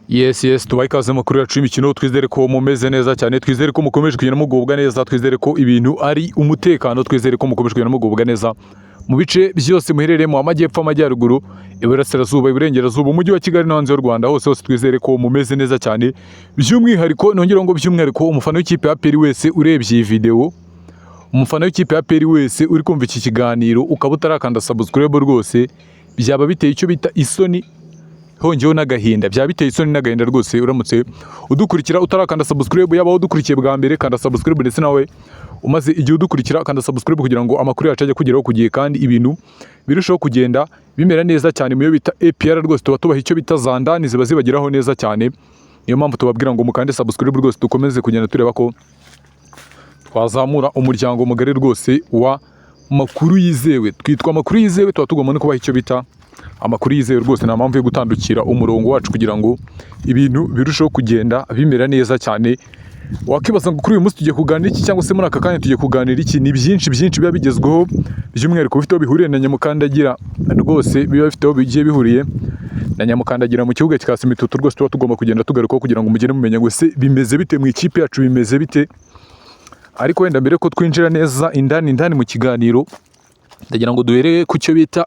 Yes, tubahe ikaze makuru yacu y'imikino. Twizere ko mumeze neza cyane, twizere ko mukomeje kugenda mugubwa neza, twizere ko ibintu ari umutekano, twizere ko mukomeje kugenda mugubwa neza mu bice byose muherereyemo: amajyepfo, amajyaruguru, iburasirazuba, iburengerazuba, umujyi wa Kigali no hanze y'u Rwanda hose hose. Twizere ko mumeze neza cyane. By'umwihariko nongera ngo by'umwihariko umufana w'ikipe ya APR wese urebye iyi video, umufana w'ikipe ya APR wese uri kumva iki kiganiro ukaba utarakanda subscribe, rwose byaba biteye icyo bita isoni, hongeyeho n'agahinda. Byaba biteye isoni n'agahinda rwose uramutse udukurikira utarakanda subscribe. Yaba udukurikiye bwa mbere, kanda subscribe, ndetse nawe umaze igihe udukurikira, kanda subscribe kugira ngo amakuru yacu ajye kugeraho ku gihe kandi ibintu birusheho kugenda bimera neza cyane. Mu yo bita APR rwose tuba tubaha icyo bita za ndani, ziba zibageraho neza cyane. Niyo mpamvu tubabwira ngo mukande subscribe rwose, dukomeze kugenda tureba ko twazamura umuryango mugari rwose wa makuru yizewe. Twitwa amakuru yizewe, tuba tugomba no kubaha icyo bita amakuru yizewe rwose. Nta mpamvu yo gutandukira umurongo wacu kugira ngo ibintu birusheho kugenda bimera neza cyane. Wakibaza ngo kuri uyu munsi tugiye kuganira iki, cyangwa se muri aka kanya tugiye kuganira iki? Ni byinshi byinshi biba bigezweho, by'umwihariko bifite aho bihuriye na nyamukandagira rwose, biba bifite aho bigiye bihuriye na nyamukandagira mu kibuga cya Simitutu rwose. Tuba tugomba kugenda tugarukaho kugira ngo mugende mumenya ngo ese bimeze bite mu ikipe yacu, bimeze bite? Ariko wenda mbere ko twinjira neza indani indani mu kiganiro, ndagira ngo duhere ku cyo bita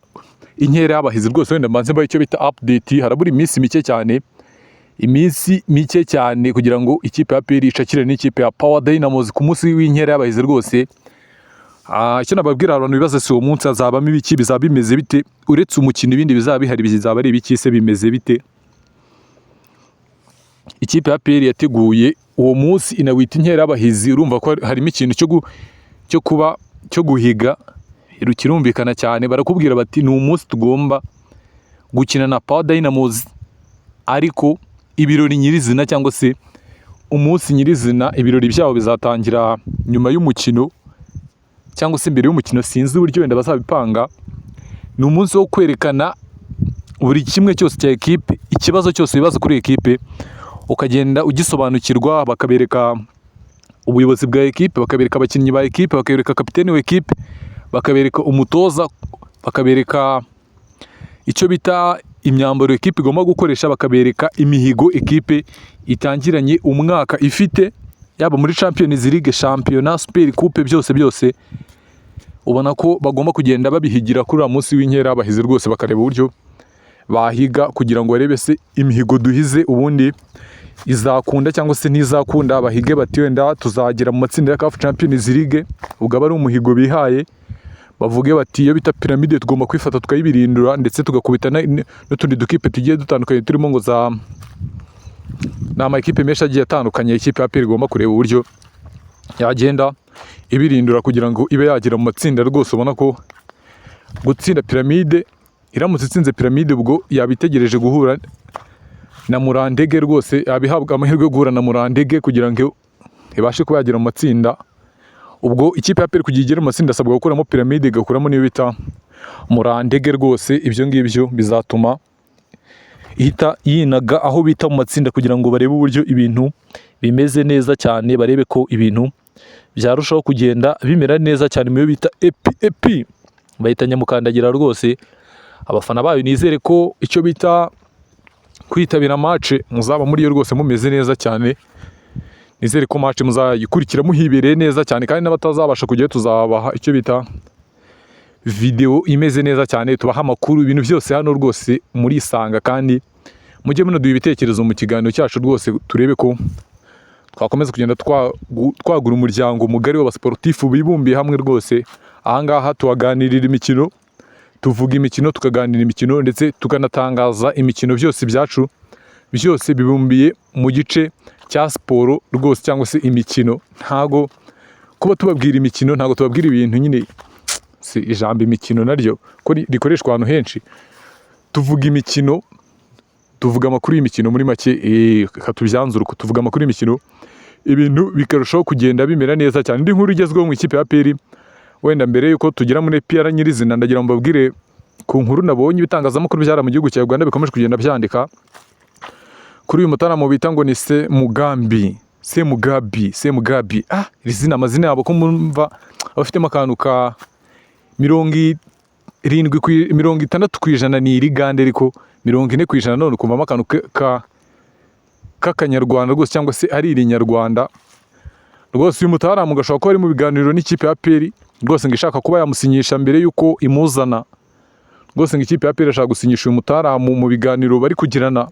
inkera y'abahizi rwose. Wenda mbanze mbahe icyo bita update. Harabura iminsi mike cyane, iminsi mike cyane kugira ngo ikipe ya APR icakire n'ikipe ya Power Dynamos ku munsi w'inkera y'abahizi rwose. Icyo nababwira abantu bibaza si uwo munsi hazabamo ibiki, bizaba bimeze bite? Uretse umukino, ibindi bizaba bihari bizaba ari ibiki se, bimeze bite? Ikipe ya APR yateguye uwo munsi inawita inkera y'abahizi. Urumva ko harimo ikintu cyo kuba cyo guhiga, kirumvikana cyane. Barakubwira bati ni umunsi tugomba gukina na Power Dynamos, ariko ibirori nyirizina cyangwa se umunsi nyirizina, ibirori byabo bizatangira nyuma y'umukino cyangwa se mbere y'umukino, sinzi uburyo wenda bazabipanga. Ni umunsi wo kwerekana buri kimwe cyose cya ekipe, ikibazo cyose wibaza kuri ekipe ukagenda ugisobanukirwa. Bakabereka ubuyobozi bwa ekipe, bakabereka abakinnyi ba ekipe, bakabereka kapiteni wa ekipe, bakabereka umutoza, bakabereka icyo bita imyambaro ekipe igomba gukoresha, bakabereka imihigo ekipe itangiranye umwaka ifite, yaba muri Champions League, shampiyona, Super Coupe, byose byose. Ubona ko bagomba kugenda babihigira kuri uriya munsi w'inkera bahize rwose, bakareba uburyo bahiga kugira ngo barebe se imihigo duhize ubundi izakunda cyangwa se ntizakunda. Bahige bati wenda tuzagera mu matsinda ya CAF Champions League, ubwo aba ari umuhigo bihaye. Bavuge bati iyo bita Pyramide tugomba kwifata tukayibirindura, ndetse tugakubita n'utundi dukipe tugiye dutandukanye turimo ngo za ni ama ekipe menshi agiye atandukanye. Ikipe ya APR igomba kureba uburyo yagenda ibirindura kugira ngo ibe yagera mu matsinda rwose. Ubona ko gutsinda Pyramide, iramutse itsinze Pyramide, ubwo yaba itegereje guhura na Murandege rwose, yaba ihabwa amahirwe yo guhura na Murandege kugira ngo ibashe kuba yagera mu matsinda. Ubwo ikipe ya APR kugira igere mu matsinda asabwa gukuramo Pyramide, igakuramo n'iyo bita Murandege rwose. Ibyo ngibyo bizatuma ihita yinaga aho bita mu matsinda kugira ngo barebe uburyo ibintu bimeze neza cyane, barebe ko ibintu byarushaho kugenda bimera neza cyane mu yo bita epi epi bahita nyamukandagira rwose. Abafana bayo nizere ko icyo bita kwitabira match muzaba muri yo rwose mumeze neza cyane. Nizere ko match muzayikurikira muhibereye neza cyane, kandi n'abatazabasha kujyayo tuzabaha icyo bita video imeze neza cyane, tubaha amakuru, ibintu byose hano rwose murisanga. Kandi mujye munaduha ibitekerezo mu kiganiro cyacu rwose, turebe ko twakomeza kugenda twagura umuryango mugari w'abasportifu bibumbiye hamwe rwose. Ahangaha tuhaganirira imikino, tuvuga imikino, tukaganira imikino, ndetse tukanatangaza imikino. Byose byacu byose bibumbiye mu gice cya siporo rwose cyangwa se imikino. Ntago kuba tubabwira imikino, ntago tubabwira ibintu nyine, si ijambo imikino naryo ko rikoreshwa ahantu henshi. Tuvuga imikino, tuvuga amakuru y'imikino muri make. Reka tubyanzure uko: tuvuga amakuru y'imikino, ibintu bikarushaho kugenda bimera neza cyane. Indi nkuru igezweho mu ikipe ya APR, wenda mbere yuko tugera muri APR nyirizina, ndagira ngo mbabwire ku nkuru nabonye ibitangazamakuru byara mu gihugu cya Uganda bikomeje kugenda byandika kuri uyu mutaramu bita ngo ni Semugambi, Semugabi, Semugabi. Ah, iri zina, amazina yabo ko mumva abafitemo akantu ka 70 60% ni irigande, ariko 40% none ukumvamo akantu ka k'akanyarwanda rwose, cyangwa se ari irinyarwanda rwose. Uyu mutaramu gashobora kuba ari mu biganiro n'ikipe ya APR rwose, ngo ishaka kuba yamusinyisha mbere y'uko imuzana rwose. Ngo ikipe ya APR irashaka gusinyisha uyu mutaramu, mu biganiro bari kugirana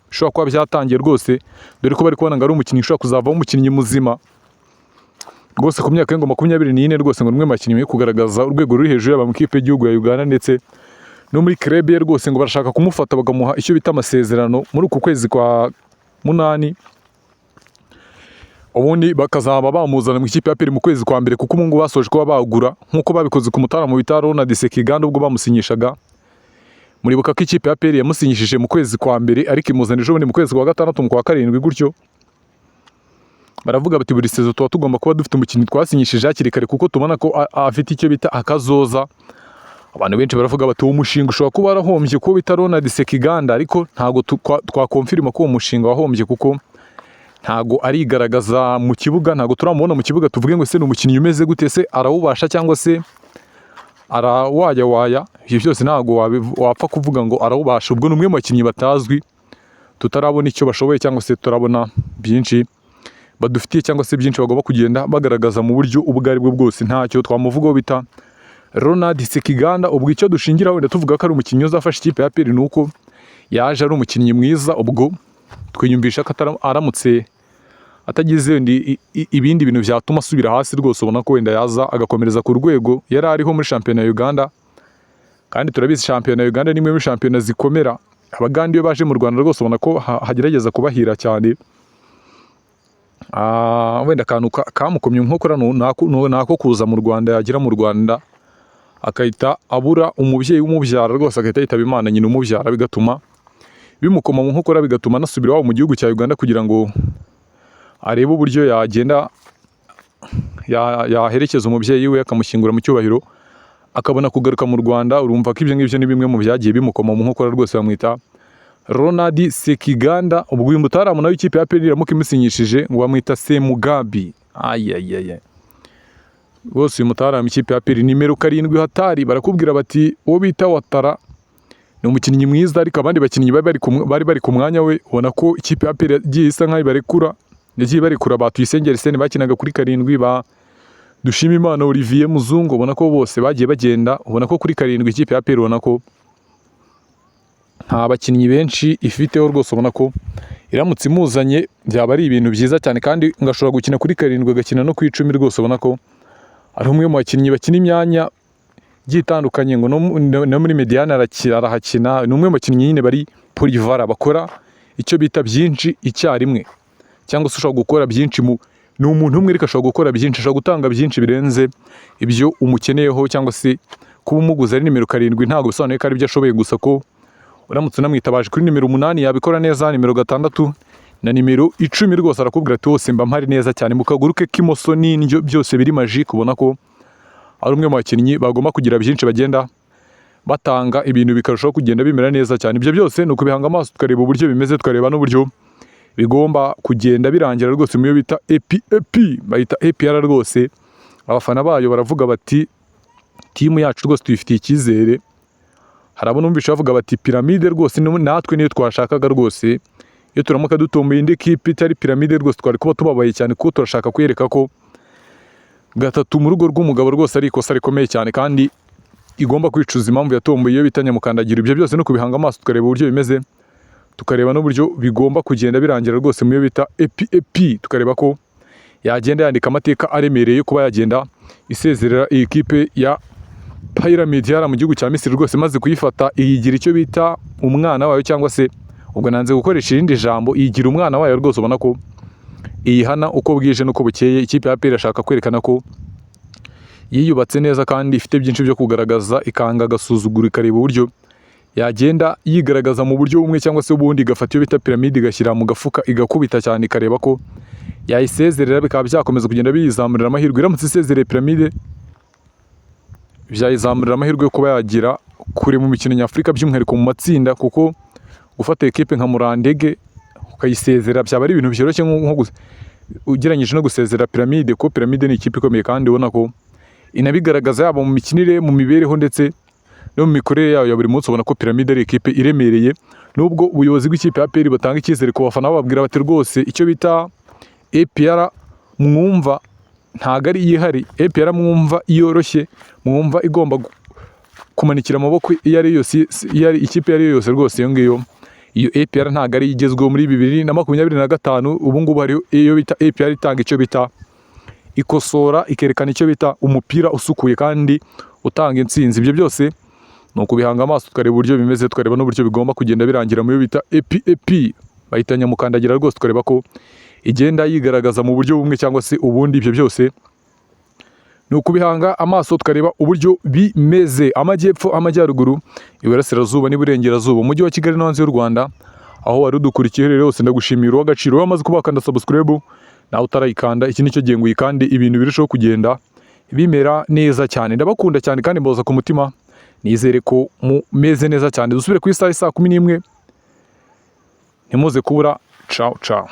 bishobora kuba byatangiye rwose, dore ko bari kubona ngo ari umukinnyi ushobora kuzavamo umukinnyi muzima rwose. Ku myaka ye ngo 24 rwose, ngo ni umwe mu bakinnyi bari kugaragaza urwego ruri hejuru, yaba mu ikipe y'igihugu ya Uganda ndetse no muri club ye rwose. Ngo barashaka kumufata bakamuha icyo bita amasezerano muri uku kwezi kwa munani, ubundi bakazaba bamuzana mu ikipe ya APR mu kwezi kwa mbere, kuko ubu ngubu basoje kuba bagura, nk'uko babikoze ku mutaramu bita Ronald Sekiganda ubwo bamusinyishaga. Muribuka ko ikipe ya APR yamusinyishije mu kwezi kwa mbere, ariko imuzana ejo bundi mu kwezi kwa gatandatu, mu kwa karindwi gutyo. Baravuga bati buri saison tuba tugomba kuba dufite umukinnyi twasinyishije hakiri kare, kuko tubona ko afite icyo bita akazoza. Abantu benshi baravuga bati uwo mushinga ushobora kuba warahombye kuko bita Ronald Sekiganda, ariko ntabwo twakonfirima ko uwo mushinga wahombye, kuko ntago arigaragaza mu kibuga, ntago turamubona mu kibuga tuvuge ngo se ni umukinnyi umeze gute, se arawubasha cyangwa se arawayawaya. Ibyo byose ntago wapfa kuvuga ngo arawubasha. Ubwo ni umwe mu bakinnyi batazwi, tutarabona icyo bashoboye cyangwa se turabona byinshi badufitiye, cyangwa se byinshi bagomba kugenda bagaragaza mu buryo ubwo ari bwo bwose. Ntacyo twamuvugaho bita Ronald Sekiganda. Ubwo icyo dushingira wenda tuvuga ko ari umukinnyi uzafasha ikipe ya APR ni uko yaje ari umukinnyi mwiza. Ubwo twiyumvisha ko aramutse atagize wenda ibindi bintu byatuma asubira hasi rwose, ubona ko wenda yaza agakomereza ku rwego yari ariho muri shampiyona ya Uganda. Kandi turabizi, shampiyona ya Uganda ni imwe muri shampiyona zikomera. Abagande iyo baje mu Rwanda rwose, ubona ko hagerageza kubahira cyane. Wenda akantu kamukomye mu nkokora ni ako kuza mu Rwanda, yagera mu Rwanda agahita abura umubyeyi umubyara rwose, agahita yitaba Imana nyina umubyara, bigatuma bimukoma mu nkokora, bigatuma anasubira iwabo mu gihugu cya Uganda kugira ngo arebe uburyo yagenda yaherekeza umubyeyi we, akamushyingura mu cyubahiro, akabona kugaruka mu Rwanda. Urumva ko ibyo ngibyo ni bimwe mu byagiye bimukoma mu nkokora rwose. Bamwita Ronald Sekiganda. Ubwo uyu mutaramu nawe ikipe ya APR iramuka imusinyishije, ngo bamwita Semugabi. Ayayaya, rwose uyu mutaramu ikipe ya APR, nimero 7 hatari. Barakubwira bati uwo bita Watara ni umukinnyi mwiza, ariko abandi bakinnyi bari bari ku mwanya we, ubona ko ikipe ya APR yagiye isa nkaho ibarekura, yagiye barekura ba Tuyisenge Arsene bakinaga kuri 7, ba Dushimimana Olivier Muzungu, ubona ko bose bagiye bagenda. Ubona ko kuri 7 ikipe ya APR, ubona ko nta bakinnyi benshi ifiteho rwose. Ubona ko iramutse imuzanye byaba ari ibintu byiza cyane, kandi ngo ashobora gukina kuri 7, agakina no ku 10 rwose. Ubona ko ari umwe mu bakinnyi bakina imyanya igiye itandukanye, ngo no muri médiane arahakina. Ni umwe mu bakinnyi nyine bari polyvalent, bakora icyo bita byinshi icyarimwe, cyangwa se ushobora gukora byinshi mu ni umuntu umwe, ariko ashobora gukora byinshi, ashobora gutanga byinshi birenze ibyo umukeneyeho. Cyangwa se kuba umuguze ari nimero 7 ntabwo bisobanuye ko ari byo ashoboye gusa, ko uramutse unamwitabaje kuri nimero 8 yabikora neza, nimero 6 na nimero 10 rwose. Arakubwira ati hose mba mpari neza cyane, mu kaguru ke k'imoso n'indyo byose biri magique. Ubona ko ari umwe mu bakinnyi bagomba kugira byinshi bagenda batanga, ibintu bikarushaho kugenda bimera neza cyane. Ibyo byose ni ukubihanga amaso, tukareba uburyo bimeze, tukareba n'uburyo bigomba kugenda birangira rwose. Mu yo bita AP, bayita APR rwose, abafana bayo baravuga bati team yacu rwose tuyifitiye icyizere. Hari abo numvishe bavuga bati Pyramide rwose natwe niyo twashakaga rwose, iyo turamuka dutomboye indi kipe itari Pyramide rwose twari kuba tubabaye cyane, kuko turashaka kwereka ko gatatu mu rugo rw'umugabo rwose ari ikosa rikomeye cyane, kandi igomba kwicuza impamvu yatomboye iyo bita Nyamukandagira. Ibyo byose no kubihanga amaso, tukareba uburyo bimeze, tukareba n'uburyo bigomba kugenda birangira rwose mu yo bita AP, tukareba ko yagenda yandika amateka aremereye kuba yagenda isezerera iyi kipe ya Pyramid yari mu gihugu cya Misiri rwose, maze kuyifata iyigira icyo bita umwana wayo, cyangwa se ubwo nanze gukoresha irindi jambo, iyigira umwana wayo rwose. Ubona ko iyihana uko bwije n'uko bukeye. Ikipe ya APR irashaka kwerekana ko yiyubatse neza kandi ifite byinshi byo kugaragaza, ikanga agasuzuguro, ikareba uburyo yagenda yigaragaza mu buryo bumwe cyangwa se ubundi, igafata iyo bita Pyramide igashyira mu gafuka, igakubita cyane, ikareba ko yayisezerera, bikaba byakomeza kugenda biyizamurira amahirwe. Iramutse isezereye Pyramide, byayizamurira amahirwe yo kuba yagira kure mu mikino nyafurika, by'umwihariko mu matsinda, kuko gufata ekipe nka Murandege ukayisezera byaba ari ibintu byoroshye nko ugereranyije no gusezera Pyramide, kuko Pyramide ni ikipe ikomeye kandi ubona ko inabigaragaza, yaba mu mikinire, mu mibereho ndetse No mu mikorere yayo ya buri munsi ubona ko Pyramide ari ekipe iremereye, nubwo ubuyobozi bw'ikipe ya APR butanga icyizere ku bafana, bababwira bati: "Rwose icyo bita APR mwumva ntago ari iyihari. APR mwumva yoroshye, mwumva igomba kumanikira amaboko iyo ari yose, iyo ari ikipe iyo ari yo yose, rwose iyo ngiyo, iyo APR ntabwo ari igezweho muri 2025. Ubu ngubu hari iyo bita APR itanga icyo bita ikosora, ikerekana icyo bita umupira usukuye kandi utanga intsinzi." Ibyo byose ni ukubihanga amaso, tukareba uburyo bimeze, tukareba n'uburyo bigomba kugenda birangira mu yo bita AP bahita nyamukandagira rwose, tukareba ko igenda yigaragaza mu buryo bumwe cyangwa se ubundi. Ibyo byose ni ukubihanga amaso, tukareba uburyo bimeze. Amajyepfo, amajyaruguru, iburasirazuba n'iburengerazuba, umujyi wa Kigali no hanze y'u Rwanda, aho wari udukurikiye rero hose, ndagushimira uw'agaciro wamaze kuba wakanda subscribe. Nawe utarayikanda, iki nicyo gihe ngo uyikande, ibintu birushaho kugenda bimera neza cyane. Ndabakunda cyane kandi mboza ku mutima. Nizere ko mumeze neza cyane. Dusubire ku isaha saa 11, ntimuze kubura. Ciao ciao.